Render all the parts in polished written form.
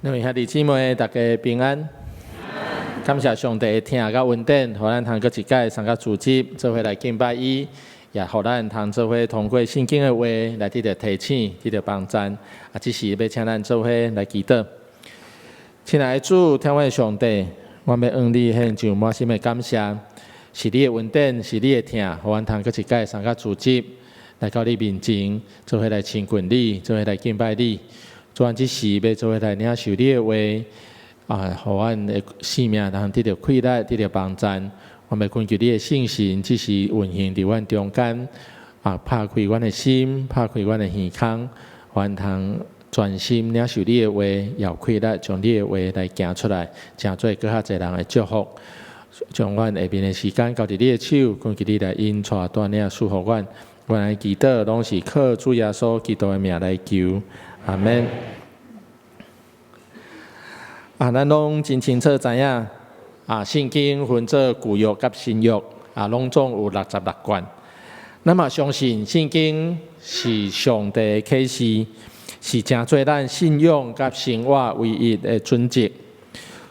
兩位兄弟姊妹，大家平安。感謝上帝的疼佮恩典，予咱通閣一擺參加組織，做伙來敬拜伊，也予咱通做伙通過聖經的話來得著提醒，得著幫贊。啊，這時欲請咱做伙來祈禱。親愛的主，疼阮的上帝，阮欲向你獻上滿心的感謝，是你的恩典，是你的疼，予阮通閣一擺參加組織，來到你面前，做伙來親近你，做伙來敬拜你。主，阮這時欲做伙來領受你的話，啊，予阮的生命通得著氣力，得著幫贊。阮欲懇求你的聖神，這時運行佇阮中間，啊，拍開阮的心，拍開阮的耳孔，予阮通專心領受你的話，有氣力將你的話來行出來，成做閣較濟人的祝福。將阮下面的時間交佇你的手，懇求你來引帶帶領賜福阮。阮的祈禱攏是靠主耶穌基督的名來求。阿們。啊，咱攏真清楚知影，啊，聖經分做舊約佮新約，啊，攏總有66卷。咱嘛相信聖經是上帝的啟示，是成做咱信仰佮生活唯一的準則。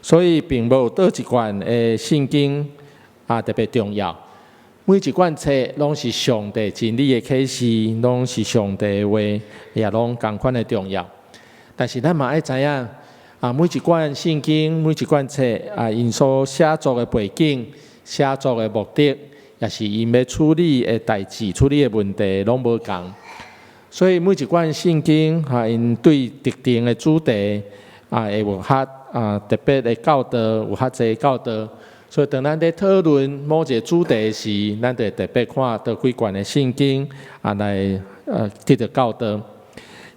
所以，並無佗一卷的聖經啊特別重要。每一卷冊攏是上帝真理的啟示，攏是上帝的話，也攏仝款的重要。但是咱嘛愛知影，啊，每一卷聖經、每一卷冊啊，𪜶所寫作的背景、寫作的目的，抑是𪜶欲處理的代誌、處理的問題，攏無仝。所以每一卷聖經，哈，𪜶對特定的主題啊，會有較啊特別的教導，有較濟教導。所以，當咱佇討論某一个主題時，咱就會特別看佗幾卷的聖經啊，來得著教導。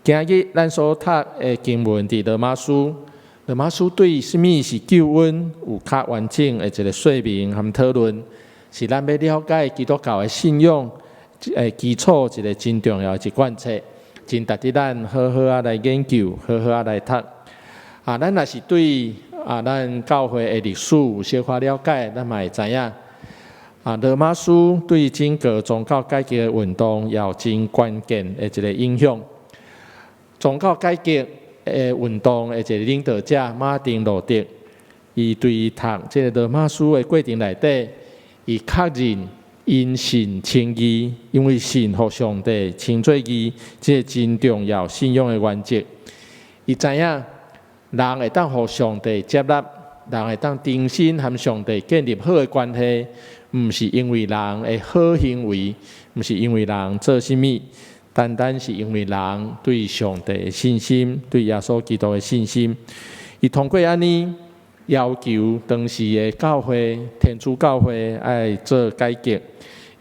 今日咱所讀的經文佇羅馬書，羅馬書對啥物是救恩有較完整的一个說明和討論，是咱欲了解基督教的信仰的基礎一个真重要的一卷冊，真值得咱好好仔來研究，好好仔來讀。啊，咱若是對啊，咱教會的歷史有小可了解，咱嘛會知影。啊，羅馬書對整個宗教改革的運動也有真關鍵的一个影響。宗教改革的運動的一個領導者馬丁路德，伊對讀這个羅馬書的過程內底，伊確認因信稱義，因為信予上帝稱做義，這个真重要信仰的原則。伊知影人會當予上帝接納，人會當重新和上帝建立好的關係，毋是因為人的好行為，毋是因為人做啥物，單單是因為人對上帝的信心，對耶穌基督的信心。伊通過按呢要求當時的教會，天主教會愛做改革，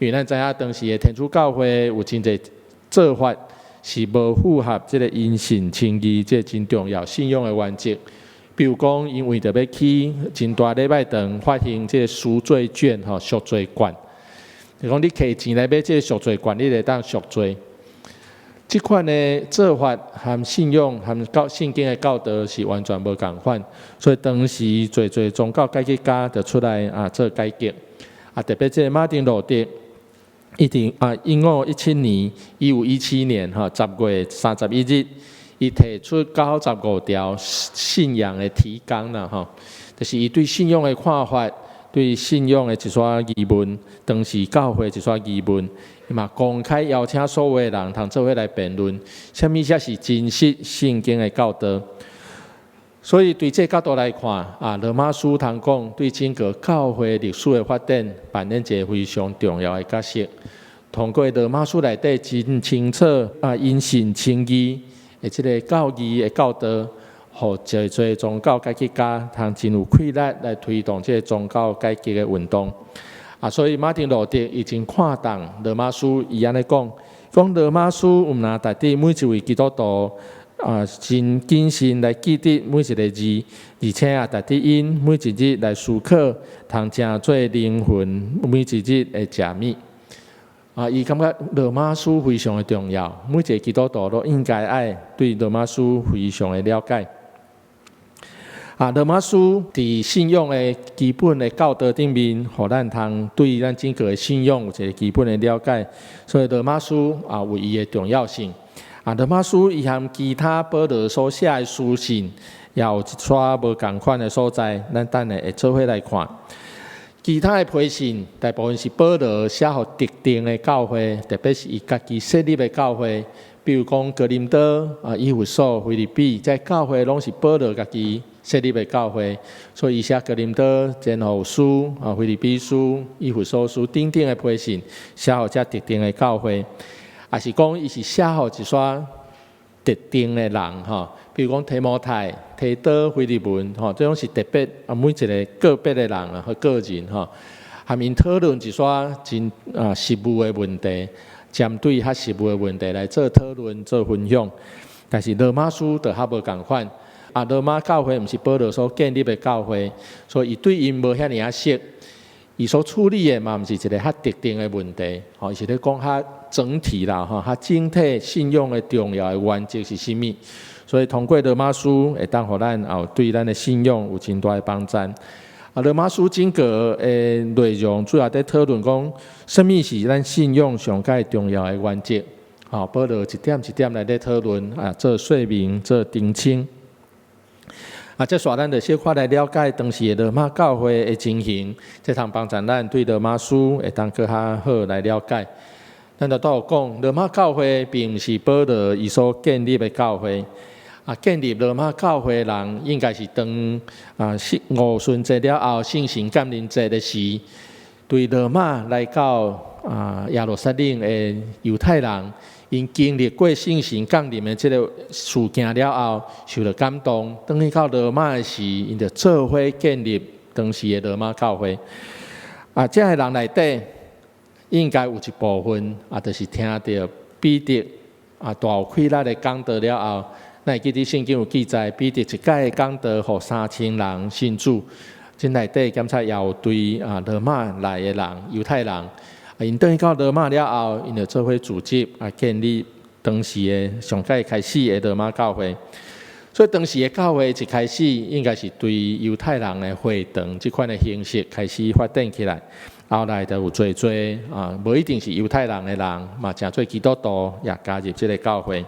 因為咱知影當時的天主教會有真濟做法是無符合這个因信稱義這个真重要信仰的原則。比如講，𪜶為著欲起真大禮拜堂，發行這个贖罪券吼，贖罪券。就講你提錢來買這个贖罪券，你就會當贖罪。這款的做法和信仰和教聖經的教導是完全無仝款，所以當時濟濟宗教改革家就出來啊做改革。啊，特別這个馬丁路德，一定啊，1517年，1517年吼，10月31日，伊提出95條信仰的提綱啦，吼，就是伊對信仰的看法，對信仰的一撮疑問，當時教會一撮疑問，伊嘛公開邀請所有的人通做伙來辯論，啥物才是真實聖經的教導。所以對這个角度來看，啊，羅馬書通講對整個教會歷史的發展扮演一个非常重要的角色。通過羅馬書內底真清楚啊，因信稱義的這个教義的教導，予濟濟宗教改革家通真有氣力來推動這个宗教改革的運動。啊，所以馬丁路德伊真看重羅馬書，伊按呢講，講羅馬書毋但值得每一位基督徒啊，真謹慎來記得每一个字，而且也值得𪜶每一日來思考，通成做靈魂每一日的食物。啊，伊感覺羅馬書非常的重要，每一个基督徒都應該愛對羅馬書非常的了解。啊，羅馬書佇信仰的基本的教導頂面，予咱通對咱整個的信仰有一个基本的了解。所以羅馬書啊，有伊的重要性。啊，羅馬書伊和其他保羅所寫的書信，也有一撮無仝款的所在，咱等下會做伙來看。其他的批信，大部分是保羅寫予特定的教會，特別是伊家己設立的教會，比如講哥林多、啊以弗所、腓立比，這教會攏是保羅家己設立的教會，所以伊寫哥林多前後書、啊腓立比書、以弗所書等等的批信，寫予這特定的教會，抑是講伊是寫予一撮特定的人吼，比如講提摩太、提多、腓利門吼，這種是特別啊，每一个個別的人啊和個人吼，含𪜶討論一撮真啊實務的問題，針對較實務的問題來做討論、做分享。但是羅馬書就較無仝款，啊，羅馬教會毋是保羅所建立的教會，所以伊對𪜶無遐爾仔熟。伊所處理的嘛，毋是一个較特定的問題，吼，伊是咧講較整體啦，吼，較整體信仰的重要的原則是啥物？所以通過羅馬書會當予咱有對咱的信仰有真大的幫助。啊，羅馬書整個的內容主要佇討論講，啥物是咱信仰上蓋重要的原則？吼，保羅一點一點來咧討論，啊，做說明，做澄清。啊，這煞咱就小可來了解當時的羅馬教會的情形，這通幫助咱對羅馬書會當閣較好來了解。咱就拄有講，羅馬教會並毋是保羅伊所建立的教會。啊，建立羅馬教會的人，應該是當啊五旬節了後，聖神降臨節的時，對羅馬來到啊耶路撒冷的猶太人。𪜶經歷過聖神降臨的這个事件了後，受著感動，轉去到羅馬的時，𪜶就做伙建立當時的羅馬教會。啊，這个人內底應該有一部分啊，就是聽著彼得啊大有氣力的講道了後，咱會記得聖經有記載，彼得一擺講道，予3000人信主。這內底檢查也有對啊羅馬來的人，猶太人。𪜶轉去到羅馬了後，𪜶就做伙組織啊，建立當時的上蓋開始的羅馬教會。所以當時的教會一開始應該是對猶太人的會堂這款的形式開始發展起來。後來就有濟濟啊，無一定是猶太人的人，嘛成做基督徒也加入這个教會。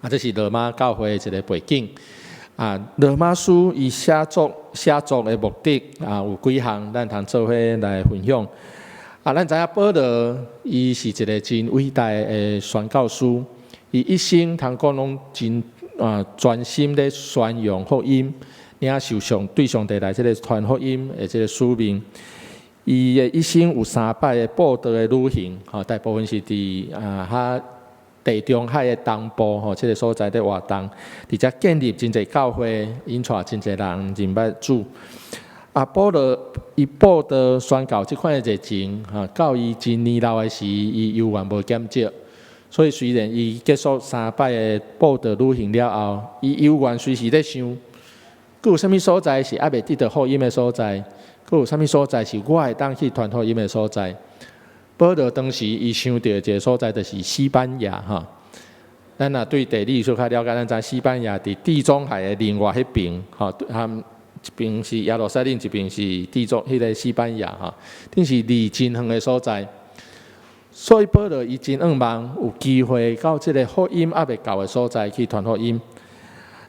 啊，這是羅馬教會的一个背景。啊，羅馬書伊寫作的目的啊，有幾項，咱通做伙來分享。啊，咱知影保羅伊是一个真偉大的宣教師，伊一生通講攏真啊專心咧宣揚福音，領受上對上帝來這个傳福音的這个使命。伊的一生有三擺的布道的旅行，吼，大部分是佇啊較地中海的東部吼，這个所在佇活動，佇遮建立真濟教會，引帶真濟人認捌主。啊，保羅伊布道宣教這款的熱情，哈，到伊真年老的時，伊猶原無減少。所以雖然伊結束三擺的布道旅行了後，伊猶原隨時咧想，閣有啥物所在是猶未得著福音的所在？閣有啥物所在是我會當去傳福音的所在？保羅當時伊想著一个所在，就是西班牙哈。咱若對地理小可了解，咱知西班牙佇地中海的另外彼爿，吼，含一邊是耶路撒冷，一邊是地中彼个西班牙吼，頂是離真遠的所在。所以保羅伊真向望有機會到這个福音猶未到的所在去傳福音。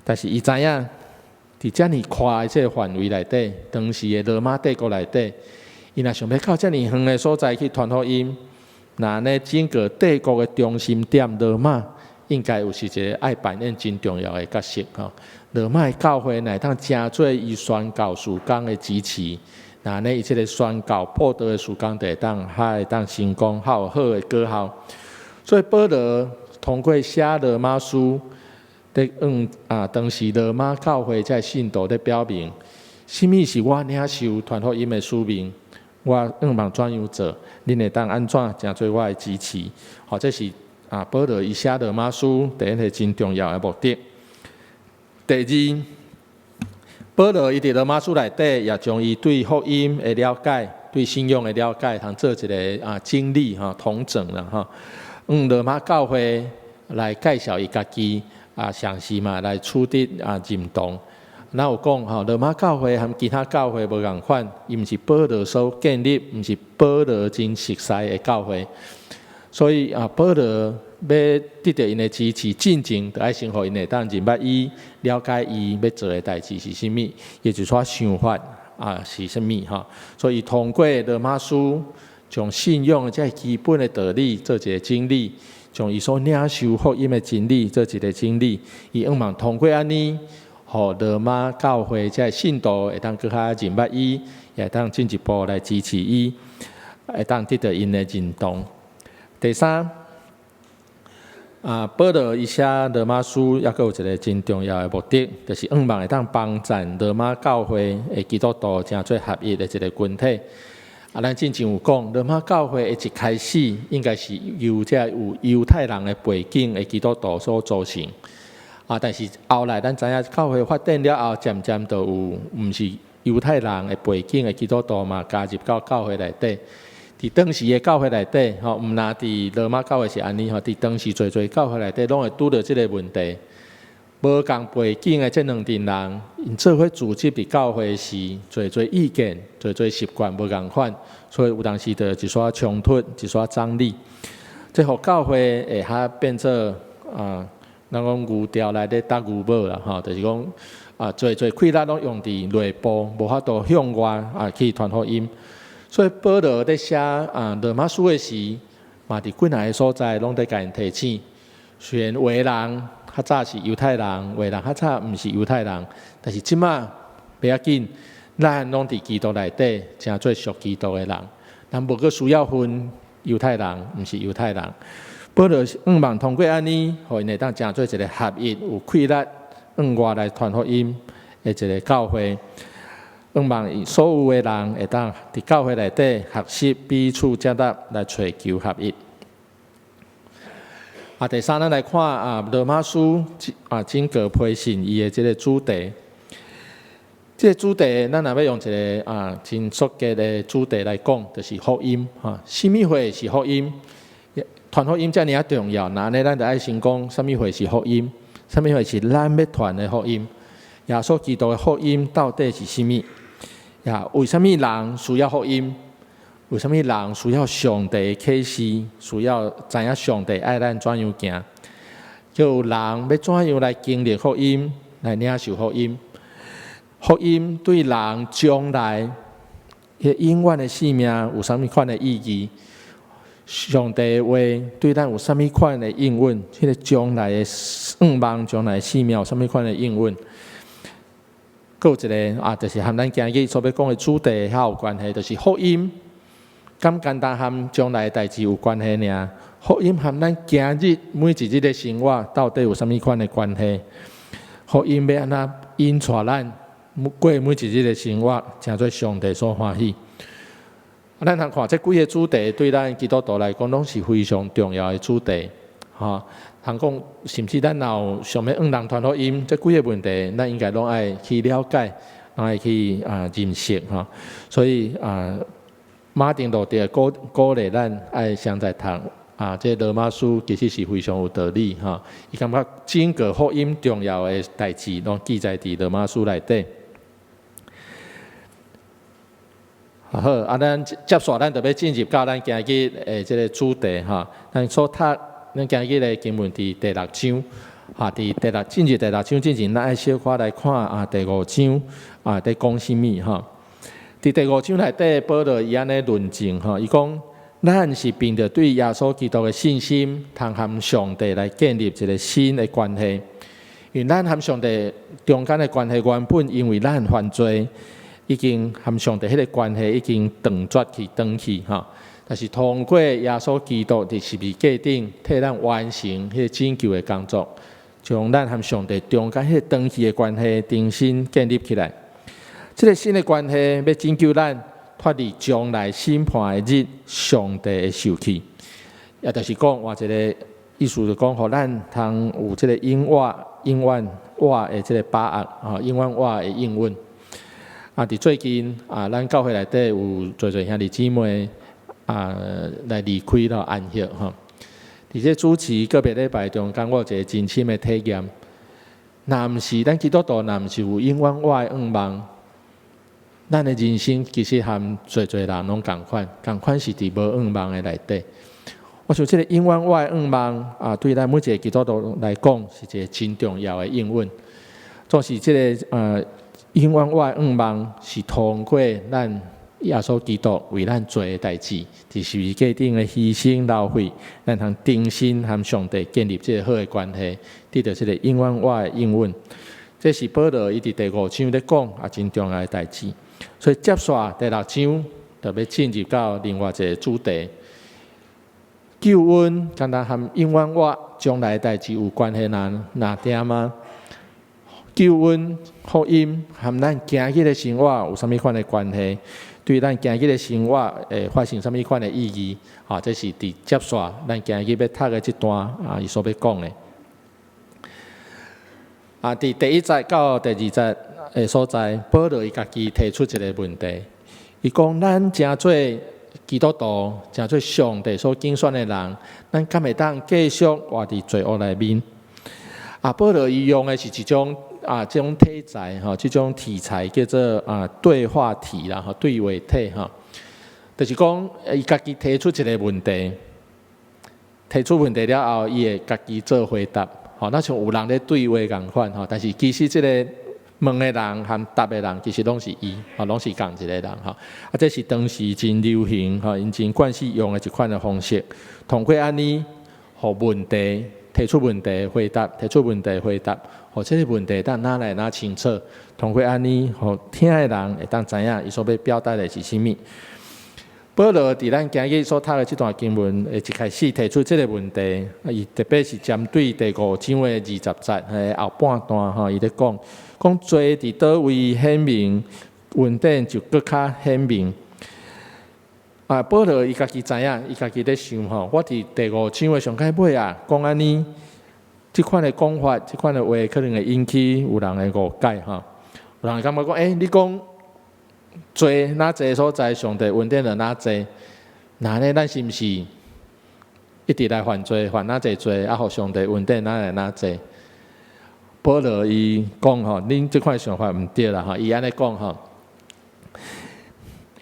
但是伊知影，佇遮爾寬的這个範圍內底，當時的羅馬帝國內底，伊若想欲到遮爾遠的所在去傳福音，那按呢整個帝國的中心點羅馬，應該有是一个愛扮演真重要的角色吼。羅馬的教會若會當成做伊宣教事工的支持，那按呢伊這个宣教布道的事工就會當較會當成功，較有好的果效。所以保羅通過寫羅馬書，咧向啊當時羅馬教會這信徒咧表明，啥物是我領受傳福音的使命，我向望怎樣做，恁會當按怎成做我的支持。吼，這是啊保羅伊寫羅馬書第一个真重要的目的。第二，保羅伊佇羅馬書內底也將伊對福音的了解、對信仰的了解，通做一个啊整理吼統整啦吼。向羅馬教會來介紹伊家己啊，同時嘛來取得啊認同。咱有講吼，羅馬教會和其他教會無仝款，伊毋是保羅所建立，毋是保羅真熟悉的教會。所以啊，保羅欲得著𪜶的支持，進前就愛先予𪜶會當認捌伊，了解伊欲做的代誌是啥物，伊一撮想法啊是啥物吼。所以通過羅馬書，將信仰這基本的道理做一个整理，將伊所領受福音的真理做一个整理，伊向望通過按呢，予羅馬教會這信徒會當閣較認捌伊，也會當進一步來支持伊，會當得著𪜶的認同。第三，啊，保羅伊寫羅馬書，猶閣有一个真重要的目的，就是向望會當幫贊羅馬教會的基督徒成做合一的一个群體。啊，咱進前有講，羅馬教會的一開始應該是由這有猶太人的背景的基督徒所組成。啊，但是後來咱知影教會發展了後，漸漸就有毋是猶太人的背景的基督徒嘛加入到教會內底。佇當時的教會內底，吼，毋但佇羅馬教會是按呢吼，佇當時濟濟教會內底，攏會拄著這个問題。無仝背景的這兩陣人，𪜶做伙組織佇教會時，濟濟意見、濟濟習慣無仝款，所以有當時就一撮衝突、一撮張力。這予教會會較變做啊，咱講牛牢內底搭牛母啦，吼，就是講啊，濟濟氣力攏用佇內部，無法度向外啊去傳福音。所以保羅佇寫啊羅馬書的時，嘛佇幾若个所在攏佇共𪜶提醒。雖然有的人較早是猶太人，有的人較早毋是猶太人，但是這馬袂要緊，咱攏佇基督內底，成做屬基督的人，咱無閣需要分猶太人，毋是猶太人。保羅向望通過按呢，予𪜶會當成做一个合一、有氣力向外來傳福音的一个教會。向望所有的人會當佇教會內底學習彼此接納，來尋求合一。啊，第三，咱來看啊，羅馬書啊，整個批信伊的這个主題。這个主題，咱若欲用一个啊真縮簡的主題來講，就是福音哈。啥物貨是福音？傳福音遮爾仔重要，那按呢，咱就愛先講啥物貨是福音？啥物貨是咱欲傳的福音？耶穌基督的福音到底是啥物？呀，為啥物人需要福音？為啥物人需要上帝的啟示？需要知影上帝愛咱怎樣行？就有人欲怎樣來經歷福音，來領受福音？福音對人將來彼永遠的生命有啥物款的意義？上帝的話對咱有啥物款的應允？彼个將來的向望，將來的生命有啥物款的應允？閣有一个啊，就是和咱今日所欲講的主題較有關係，就是福音。敢干焦和將來的代誌有關係爾？福音和咱今日每一日的生活到底有啥物款的關係？福音欲按怎引帶咱過每一日的生活，成做上帝所歡喜？咱通看這幾个主題，對咱基督徒來講，攏是非常重要的主題。吼，通講，甚至咱若有想欲向人傳福音，這幾个問題，咱應該攏愛去了解，攏愛去啊認識吼。所以啊，馬丁路德鼓鼓勵咱愛先來讀啊，這羅馬書其實是非常有道理吼。伊感覺整個福音重要的代誌，攏記載佇羅馬書內底。好，啊，咱接續咱就欲進入到咱今日的這个主題吼。咱所讀，咱今日的經文佇第六章，哈，佇第六進入第六章之前，咱愛小可來看啊第五章啊佇講啥物吼。佇第五章內底，保羅伊按呢論證吼，伊講咱是憑著對耶穌基督的信心，通和上帝來建立一个新的關係。因為咱和上帝中間的關係原本因為咱犯罪，已經和上帝彼个關係已經斷絕去、斷去吼。但是通過耶穌基督佇十字架頂替咱完成彼个拯救的工作，將咱和上帝中間彼个斷去的關係重新建立起來。這个新的關係欲拯救咱脫離將來審判的日，上帝的受氣。也就是講，換一个意思就講，予咱通有這个永活、永遠活的這个把握，吼，永遠活的應允。啊！佇最近啊，咱教會內底有濟濟兄弟姊妹啊來離開了安息吼。佇這主持個別禮拜中間，我有一个真深的體驗。若毋是咱基督徒，若毋是有永遠活的向望，咱的人生其實和濟濟人攏仝款，仝款是佇無向望的內底。我想這个永遠活的願望啊，對咱每一个基督徒來講是一个真重要的應允。總是這个永遠活的願望是通過咱耶穌基督為咱做的代誌，佇十字架頂的犧牲流血，咱通重新和上帝建立這个好的關係，得著這个永遠活的應允。這是保羅伊佇第五章咧講啊，真重要的代誌。所以接紲第六章就欲進入到另外一个主題。救恩敢若和永遠活將來的代誌有關係若若定嗎？救恩福音和咱今日的生活有啥物款的關係？對咱今日的生活會發生啥物款的意義？啊，這是佇接紲咱今日欲讀的這段啊，伊所欲講的。啊，佇第一節到第二節的所在，保羅伊家己提出一个問題，伊講咱成做基督徒，成做上帝所揀選的人，咱敢會當繼續活佇罪惡內面？啊，保羅伊用的是一種啊，這種體裁吼，這種題材叫做啊對話體啦，吼對話體吼，就是講伊家己提出一个問題，提出問題了後，伊會家己做回答，吼，若像有人咧對話仝款吼，但是其實這个問的人和答的人，其實攏是伊，吼，攏是仝一个人吼。啊，這是當時真流行，吼，𪜶真慣勢用的一款的方式。通過按呢，予問題提出問題回答，提出問題回答，予這个問題當愈來愈清楚。通過按呢，予聽的人會當知影伊所欲表達的是啥物。保羅佇咱今日所讀的這段經文，一開始提出這个問題，伊特別是針對第五章的20節後半段吼，伊咧講，講罪佇佗位顯明，恩典就閣較顯明。啊，保羅伊家己知影，伊家己咧想吼，我佇第五章的上蓋尾啊，講按呢，這款的講法，這款的話，可能會引起有人的誤解吼。有人會感覺講，欸，你講罪若濟所在，上帝恩典就若濟，那按呢，咱是毋是一直來犯罪，犯若濟罪，啊，予上帝恩典哪來若濟？保羅伊講吼，恁這款想法毋對啦吼，伊按呢講吼，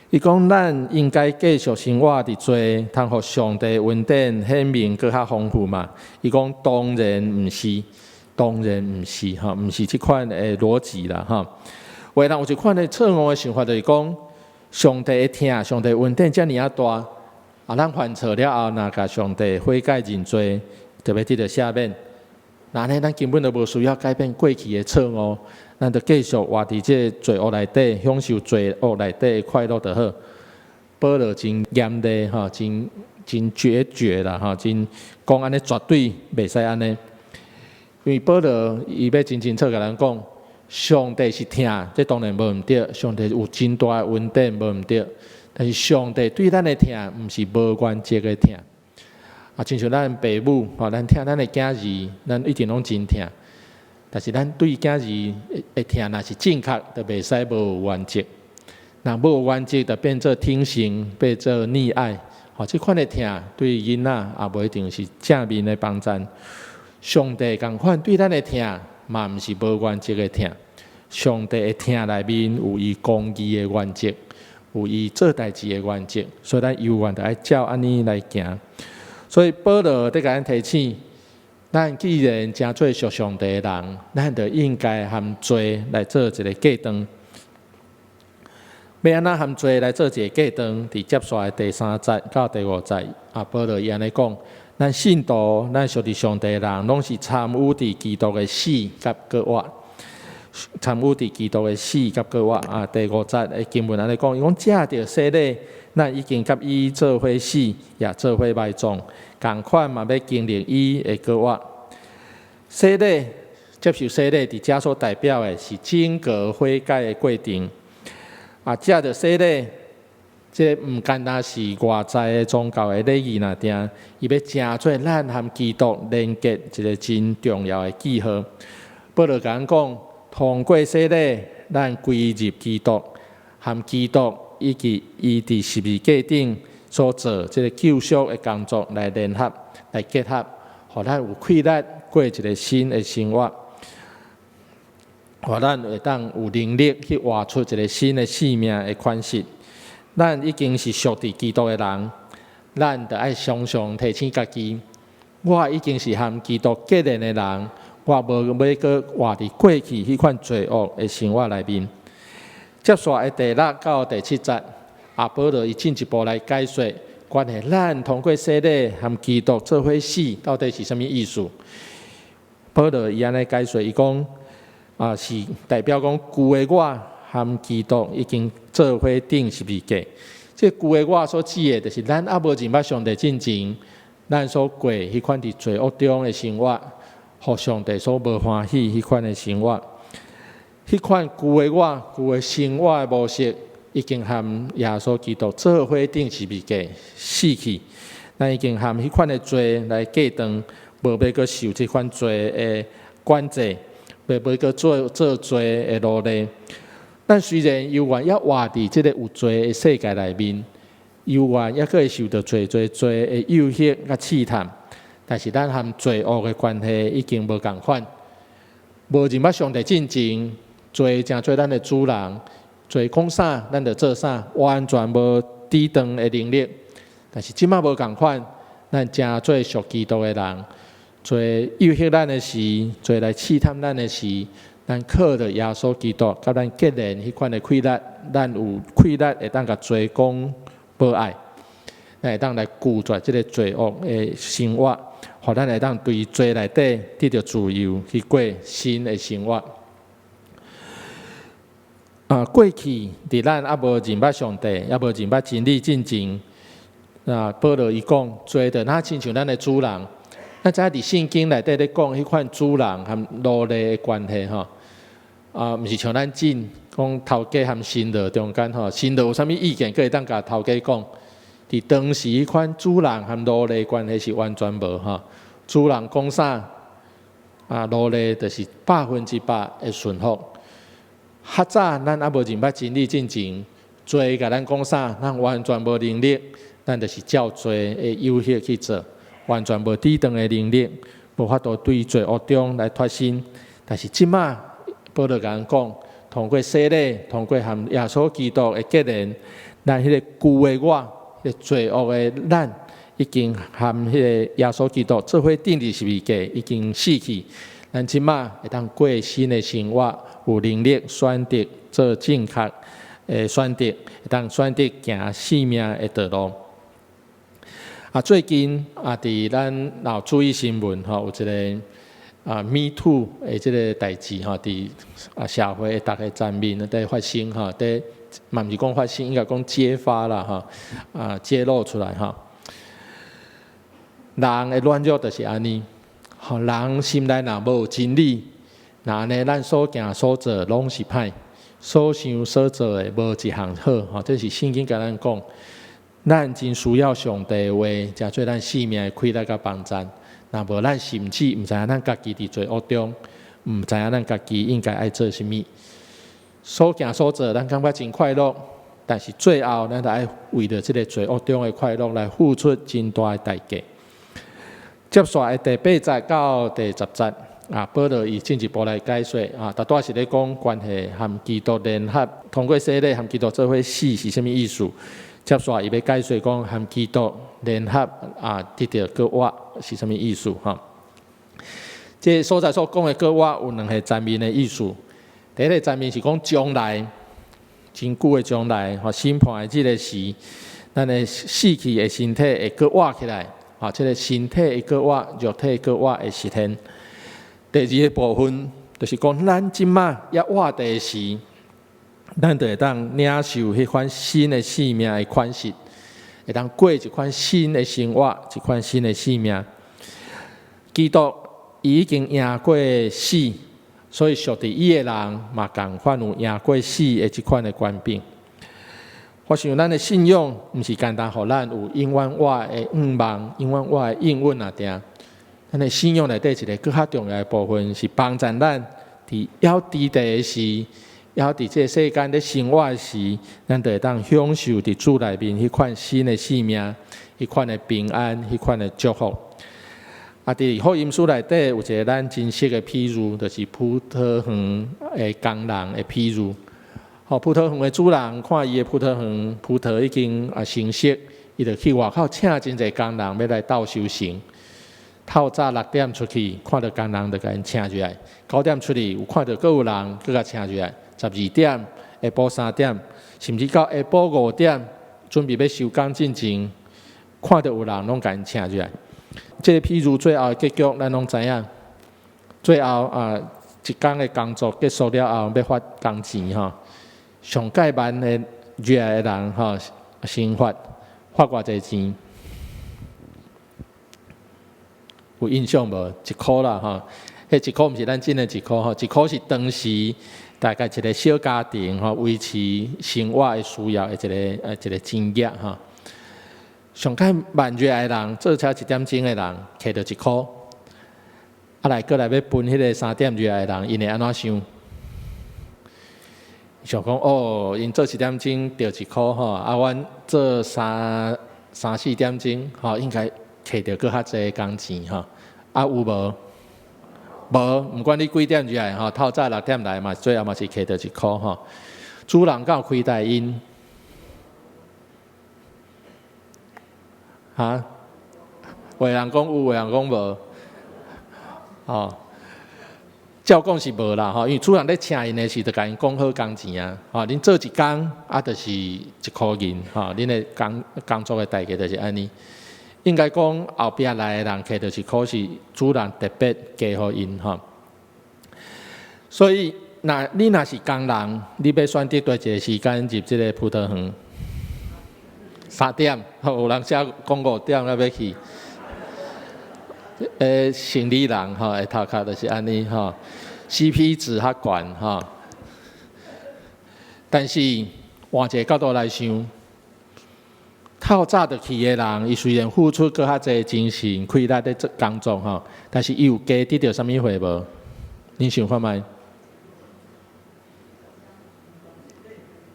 伊講咱應該繼續生活佇罪，通予上帝恩典顯明閣較豐富嘛？伊講當然毋是，當然毋是吼，毋是這款的邏輯啦吼。有的人有一款的錯誤的想法，就是講上帝的疼，上帝恩典遮爾仔大，啊，咱犯錯了後，若共上帝悔改認罪，就欲得著赦免。那按呢，咱根本就無需要改變過去的錯誤，咱就繼續活佇這个罪惡內底，享受罪惡內底的快樂就好。保羅真嚴厲吼，真真決絕啦吼，真講按呢絕對袂使按呢。因為保羅伊欲真清楚共咱講，上帝是疼，這當然無毋對。上帝有真大的恩典，無毋對。但是上帝對咱的疼，毋是無原則的疼。啊，親像咱爸母，吼，咱疼咱的囝兒，咱一定攏真疼。但是咱對囝兒的疼，若是正確，就袂使無原則。若無原則，就變做疼惜，變做溺愛。吼，這款的疼對囡仔也無一定是正面的幫助。上帝仝款對咱的疼，嘛毋是無原則的疼。上帝的疼內面有伊公義的原則，有伊做代誌的原則，所以咱猶原著愛照按呢來行。所以保羅佇共咱提醒，咱既然成做屬上帝的人，咱就應該和罪來做一个隔斷。欲按怎和罪來做一个隔斷？佇接紲的第三節到第五節，啊，保羅伊按呢講：咱信徒，咱屬佇上帝的人，攏是參與佇基督的死佮復活。參與佇基督的死佮復活啊！第五節的經文按呢講，伊講藉著洗禮，咱已經佮伊做伙死，也做伙埋葬，仝款嘛欲經歷伊的復活。洗禮，接受洗禮，佇遮所代表的是整個悔改的過程。啊，藉著洗禮，這毋單單是外在的宗教的禮儀爾定，伊欲成做咱和基督連結一个真重要的記號。保羅共咱講，通過洗禮，咱歸入基督，和基督以及伊佇十字架頂所做這个救贖的工作來聯合、來結合，予咱有氣力過一个新的生活，予咱會當有能力去活出一个新的生命的款式。咱已經是屬佇基督的人，咱著愛常常提醒家己，我已經是和基督結連的人，我無欲閣活佇過去彼款罪惡的生活內面。接紲的第六到第七節，啊，保羅伊進一步來解說，關係咱通過洗禮和基督做伙死，到底是啥物意思？保羅伊按呢解說，伊講啊，是代表講舊的我和基督已經做伙釘十字架。這舊的我所指的，就是咱猶無認捌上帝進前，咱所過彼款佇罪惡中的生活，予上帝所無歡喜彼款的生活。彼款舊的我、舊的生活的模式，已經和耶穌基督做伙釘十字架死去。咱已經和彼款的罪來隔斷，無欲閣受這款罪的管制，袂欲閣做罪的奴隸。咱雖然猶原猶活佇這個有罪的世界內面，猶原猶閣會受著濟濟罪的誘惑佮試探，但是咱和罪惡的關係已經無仝款。無認捌上帝進前，罪成做咱的主人，罪講啥，咱就做啥，完全無抵擋的能力。但是這馬無仝款，咱成做屬基督的人，罪誘惑咱的時，罪來試探咱的時，咱靠著耶穌基督，佮咱結連彼款的氣力，咱有氣力會當共罪講無愛，咱會當來拒絕這个罪惡的生活，予咱會當對罪內底得著自由，去過新的生活。啊，過去佇咱猶無認捌上帝，猶無認捌真理進前，啊，保羅伊講，罪就若親像咱的主人。咱知影佇聖經內底咧講彼款主人和奴隸的關係吼，啊，毋是像咱真講頭家和新郎中間吼，新郎有啥物意見，閣會當共頭家講。佇當時彼款主人和奴隸關係是完全無吼，主人講啥，啊，奴隸就是100%的順服。較早咱猶無認捌真理進前，罪共咱講啥，咱完全無能力，咱就是照罪的誘惑去做。完全無抵擋的能力，無法度對罪惡中來脫身。但是這馬保羅共咱講，通過洗禮，通過和耶穌基督的結連，咱彼个舊的我，彼个罪惡的咱，已經和彼個耶穌基督做伙釘佇十字架，已經死去。咱這馬會當過新的生活，有能力選擇做正確的選擇，會當選擇行生命的道路。啊，最近啊，佇咱若有注意新聞吼，有一个啊，Me Too 的這个代誌吼，佇啊社會逐个層面佇發生吼，佇嘛毋是講發生，應該講揭發啦吼，啊揭露出來吼。人的軟弱就是按呢，吼，人心內若無真理，若按呢咱所行所做攏是歹，所想所做的無一項好，吼，這是聖經共咱講。咱真需要上帝的話，成做咱生命的氣力佮幫贊。若無咱甚至毋知影咱家己佇罪惡中，毋知影咱家己應該愛做啥物。所行所做，咱感覺真快樂，但是最後，咱著愛為著這个罪惡中的快樂來付出真大的代價。接紲的第八節到第十節，啊，保羅伊進一步來解說，啊，拄拄仔是咧講關係和基督聯合，通過洗禮和基督做伙死是啥物意思？接紲伊欲解說講和基督聯合啊，得著閣活是啥物意思？吼，這个所在所講的閣活有兩个層面的意思。第一个層面是講將來，真久的將來，吼，審判的這个時，咱的死去的身體會閣活起來，啊，這个身體會閣活，肉體閣活會實現。第二个部分就是講，咱這馬猶活佇時，咱就會當領受彼款新的生命的款式，會當過一款新的生活，一款新的生命。基督伊已經贏過死，所以屬佇伊的人嘛仝款有贏過死的這款的權柄。我想咱的信仰毋是簡單，予咱有永遠活的願望，永遠活的應允爾定。咱的信仰內底一个閣較重要的部分，是幫助咱佇猶佇地的時，猶佇這个世間咧生活的時，咱就會當享受佇主內面彼款新的生命，彼款的平安，彼款的祝福。啊，佇福音書內底有一个咱真熟的譬喻，就是葡萄園的工人的譬喻。吼，葡萄園的主人看伊的葡萄園葡萄已經啊成熟，伊就去外口請真濟工人欲來鬥收成。透早6點出去，看著工人就共𪜶請入來。9點出去，有看著閣有人，閣共請入來。12點，下晡3點，甚至到下晡5點，準備欲收工進前，看著有人攏共𪜶請入來。這个譬喻最後的結局，咱攏知影。最後啊，一工的工作結束了後，欲發工錢吼。上蓋慢的入來的人吼，先發發偌濟錢？有印象無？一箍啦吼，彼一箍毋是咱真的一箍吼，一箍是當時大概一个小家庭吼維持生活的需要的一个錢額吼。上蓋慢入來的人，做車一點鐘的人，摕著一箍，啊來閣來欲分彼个3點入來的人，𪜶會按怎想？想講哦，𪜶做一點鐘著一箍吼，啊，阮做三四點鐘吼，應該摕著閣較濟工錢吼。啊有無？無，毋管你幾點入來吼，透早6點來嘛，最後嘛是摕著一箍吼。主人敢有虧待𪜶？哈？有的人講有，有的人講無。哦，照講是無啦吼，因為主人咧請𪜶的時，就共𪜶講好工錢啊。吼，恁做一工啊，就是一箍銀吼，恁的工作的代價就是按呢。應該講後壁來的人摕著一箍是主人特別加予𪜶吼。所以，若你若是工人，你欲選擇佗一个時間入這个葡萄園？3點，有人寫講5點才欲去。生理人吼，的頭殼就是按呢吼，CP 值較懸吼。但是換一个角度來想，透早就去的人，伊雖然付出閣較濟精神、氣力咧做工作吼，但是伊有加得著啥物貨無？恁想看覓？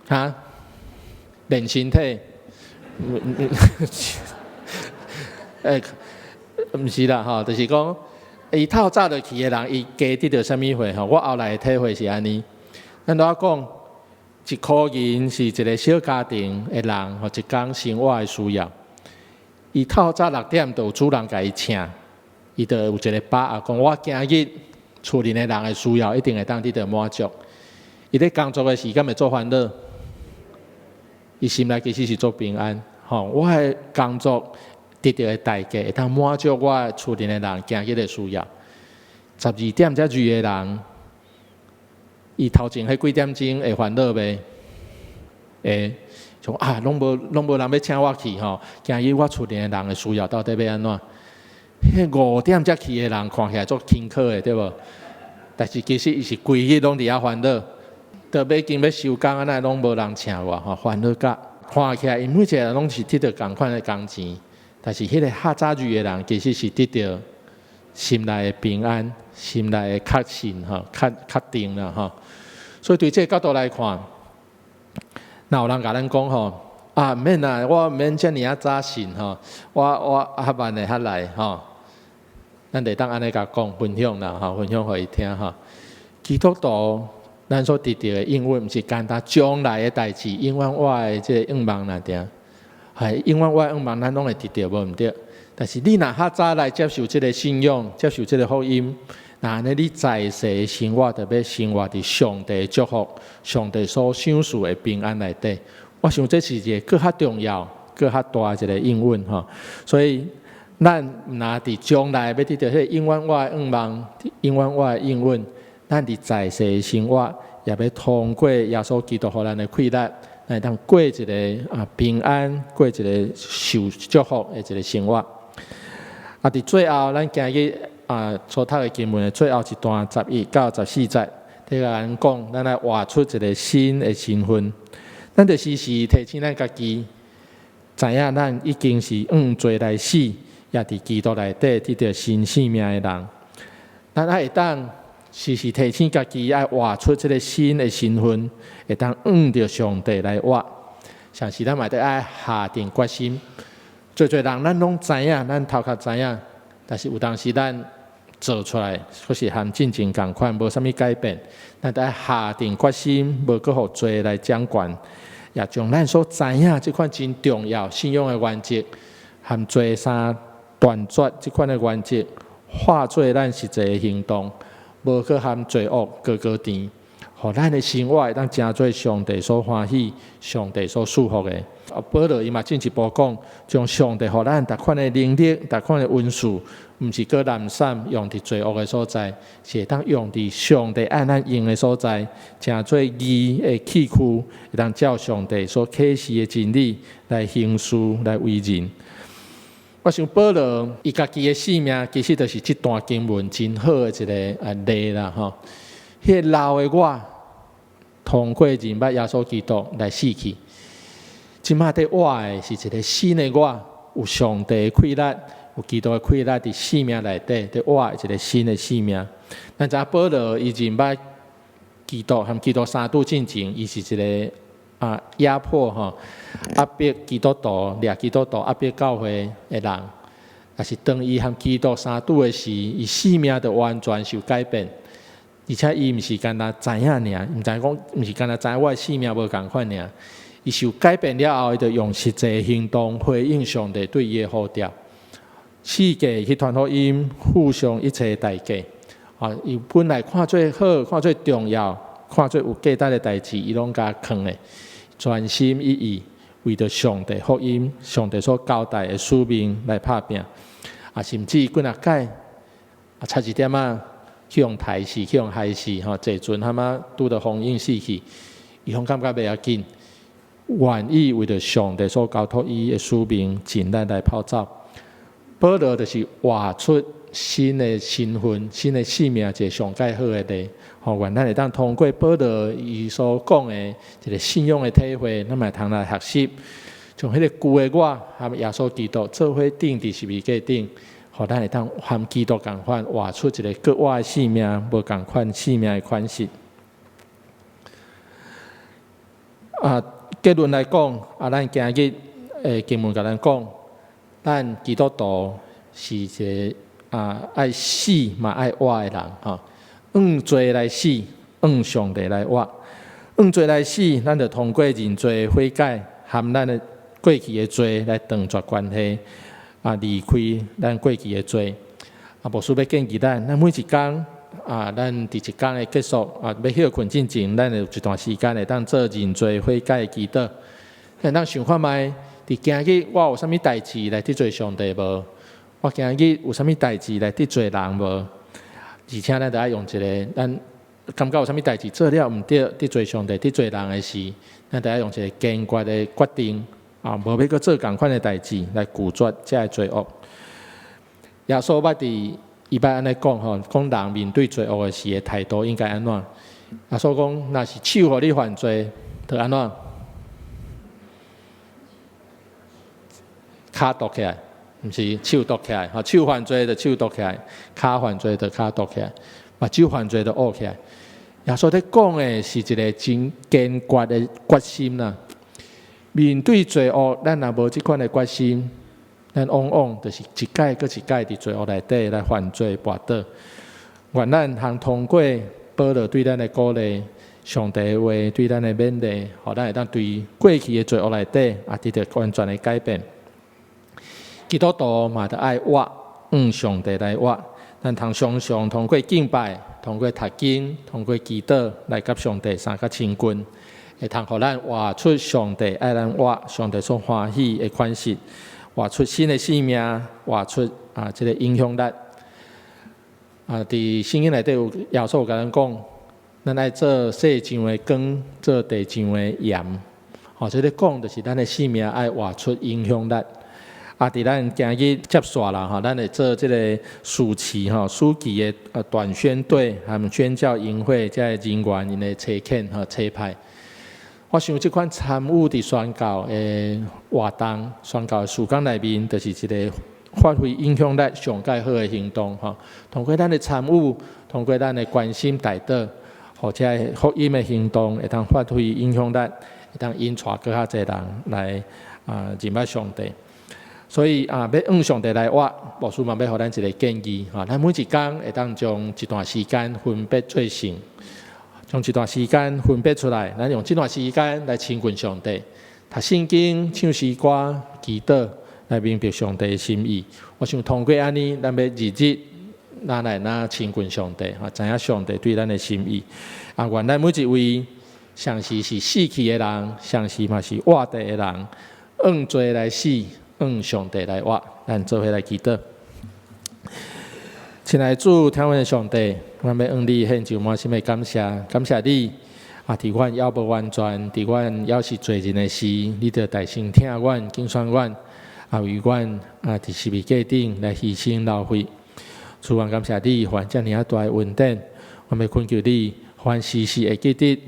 哈？練身體？毋是啦吼，就是講，伊透早就去的人，伊加得著啥物貨吼？我後來的體會是按呢，咱拄仔講，一箍銀是一个小家庭的人吼，一工生活的需要。伊透早6點就有主人共伊請，伊就有一个把握，講我今日厝裡的人的需要一定會當得著滿足。伊咧工作的時間會足煩惱，伊心內其實是足平安。吼，我的工作得著的代價會當滿足我厝裡的人今日的需要。12點才入的人，伊頭前彼幾點鐘會煩惱袂？會，像啊，攏無人欲請我去吼，今日我厝裡的人的需要到底欲按怎？彼5點才去的人看起來足輕巧的，對無？但是其實伊是規日攏佇遐煩惱，都欲經欲收工，啊，哪會攏無人請我吼，煩惱甲看起來，𪜶每一个人攏是得著仝款的工錢，但是彼个較早入的人，其實是得著心內的平安、心內的確信吼，較確定啦吼。所以對這个角度來看，若有人共咱講吼，啊，毋免啦，我毋免遮爾仔早信吼，我較慢的較來吼，咱會當按呢共講分享啦吼，分享予伊聽吼。基督徒咱所得著的應允，毋是干焦將來的代誌，永遠我的這个願望爾定，係永遠我的願望，咱攏會得著，無毋對。但是你若較早來接受這个信仰，接受這个福音，那按呢你在世的生活，就欲生活佇上帝的祝福、上帝所賞賜的平安內底。我想這是一个閣較重要、閣較大的一个應允吼。所以咱毋若佇將來欲得著彼个永遠我的願望、永遠我的應允，咱佇在世的生活，也欲通過耶穌基督予咱的氣力，來會當過一个平安、過一个受祝福的一个生活。啊，佇最後，咱今日所讀的經文的最後一段11到14節，佇共咱講，咱來活出一个新的身份。咱著時時提醒咱家己，知影咱已經是按罪來死，也佇基督內底得著新生命的人。咱愛會當時時提醒家己，愛活出這个新的身份，會當按著上帝來活。像是咱嘛得愛下定決心。濟濟人咱攏知影，咱頭殼知影，但是有當時咱做出來，閣是和進前仝款，無啥物改變。咱得愛下定決心，無閣予罪來掌權。也將咱所知影這款真重要信仰的原則，和罪三斷絕這款的原則，化做咱實際的行動，無閣和罪惡擱擱甜，予咱的生活會當成做上帝所歡喜、上帝所賜福的。啊，保羅伊嘛進一步講，將上帝予咱逐款的能力、逐款的恩賜，毋是閣濫散用佇罪惡的所在，是會當用佇上帝愛咱用的所在，成做義的器具，會當照上帝所啟示的真理來行事、來為人。我想保羅伊家己的生命，其實就是這段經文真好的一个例啦吼。彼个老的我，通過認捌耶穌基督來死去。這馬佇活的是一个新的我，有上帝的氣力，有基督的氣力佇生命內底，佇活一个新的生命。咱知影保羅伊認捌基督和基督相拄進前，伊是一个壓迫吼，壓迫基督徒、掠基督徒、壓迫教會的人。但是當伊和基督相拄的時，伊生命就完全受改變。而且伊毋是干焦知影爾，毋知講，毋是干焦知影我的生命無仝款爾。伊受改變了後，伊就用實際行動回應上帝對伊的呼召，四界去傳福音，付上一切代價。啊，伊本來看做好、看做重要、看做有價值的代誌，伊攏共囥咧，專心一意為著上帝福音、上帝所交代的使命來拍拚。啊，甚至幾若擺差一點仔去予刣死、去予害死，吼，坐船他媽拄著風湧死去，伊攏感覺袂要緊，願意為著上帝所交託伊的使命，盡力來跑走。保羅就是活出新的身份、新的生命，一个上蓋好的例。吼，願咱會當通過保羅伊所講的一个信仰的體會，咱嘛會通來學習，將彼个舊的我和耶穌基督做伙釘佇十字架頂，予咱會當和基督仝款活出一个閣活的生命，無仝款生命的款式。啊，結論來講，啊，咱今日的經文共咱講，咱基督徒是一个愛死嘛愛活的人吼，向罪來死，向上帝來活。向罪來死，咱就通過認罪悔改，和咱的過去的罪來斷絕關係，離開咱過去的罪。啊，牧師欲建議咱，咱每一工啊，咱佇一工的結束啊，欲歇睏進前，咱有一段時間會當做認罪悔改的祈禱。會當想看覓，佇今日我有啥物代誌來得罪上帝無？我今日有啥物代誌來得罪人無？而且咱著愛用一个，咱感覺有啥物代誌做了毋對，得罪上帝、得罪人的時，咱著愛用一个堅決的決定，啊，無欲閣做仝款的代誌來拒絕這个罪惡。耶穌捌佇伊捌按呢講吼，講人面對罪惡的時的態度應該按怎？耶穌講，若是手予你犯罪，著按怎？跤剁起來，毋是手剁起來，吼，手犯罪就手剁起來，跤犯罪就跤剁起來，目睭犯罪就挖起來。耶穌咧講的是一个真堅決的決心啦。面對罪惡，咱若無這款的決心，咱往往就是一擺閣一擺佇罪惡內底來犯罪跋倒。願咱通通過保羅對咱的鼓勵，上帝的話對咱的勉勵，予咱會當對過去的罪惡內底，也得著完全的改變。基督徒嘛，著愛活，向上帝來活。咱通常常通過敬拜，通過讀經，通過祈禱來佮上帝相較親近，會通予咱活出上帝愛咱活，上帝所歡喜的款式，活出新的生命，活出這个影響力。啊，佇聖經內底有耶穌有共咱講，咱愛做世上的光，做地上的鹽。吼，這个講就是咱的生命愛活出影響力。啊！佇咱今日接煞啦吼，咱會做這个暑期吼，暑期的短宣隊和宣教營會這个人員𪜶的差遣和差派。我想這款參與佇宣教的活動、宣教的事工內面，就是一个發揮影響力上蓋好的行動吼。通過咱的參與，通過咱的關心代禱，予這个福音的行動會當發揮影響力，會當引帶閣較濟人來認捌上帝。所以啊，欲向上帝來活，牧師嘛欲予咱一个建議，哈，咱每一工會當將一段時間分別做聖，將這段時間分別出來，咱用這段時間來親近上帝，讀聖經、唱詩歌、祈禱，來明白上帝的心意。我想通過按呢，咱欲日日咱來若親近上帝，啊，知影上帝對咱的心意。啊，願咱每一位，上時是死去的人，上時嘛是活著的人，按罪來死，按上帝來活。咱做伙來祈禱。親愛的主，疼阮的上帝，阮欲向你獻上滿心的感謝，感謝你啊！佇阮猶無完全，佇阮猶是罪人的時，你就大聲疼阮、揀選阮，啊，為阮啊，佇十字架頂來犧牲流血。主，阮感謝你，予阮遮爾仔大的恩典，阮欲懇求你，予阮時時會記得，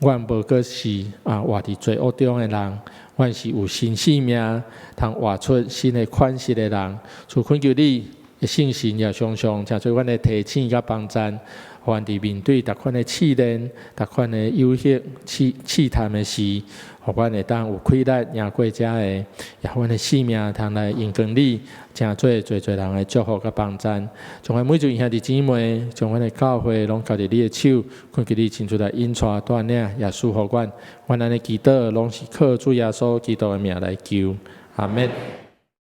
阮無閣是啊活佇罪惡中的人，阮是有新生命，通活出新的款式的人。主，懇求你的聖神也常常成做阮的提醒佮幫贊，予阮佇面對逐款的試煉、逐款的誘惑、試探的時，予阮會當有氣力贏過這个，也予阮的生命通來榮光你，成做濟濟人的祝福佮幫贊。將阮每一位兄弟姊妹，將阮的教會攏交佇你的手，懇求你親自來引帶帶領，也賜福阮。阮按呢祈禱，攏是靠主耶穌基督的名來求，阿們。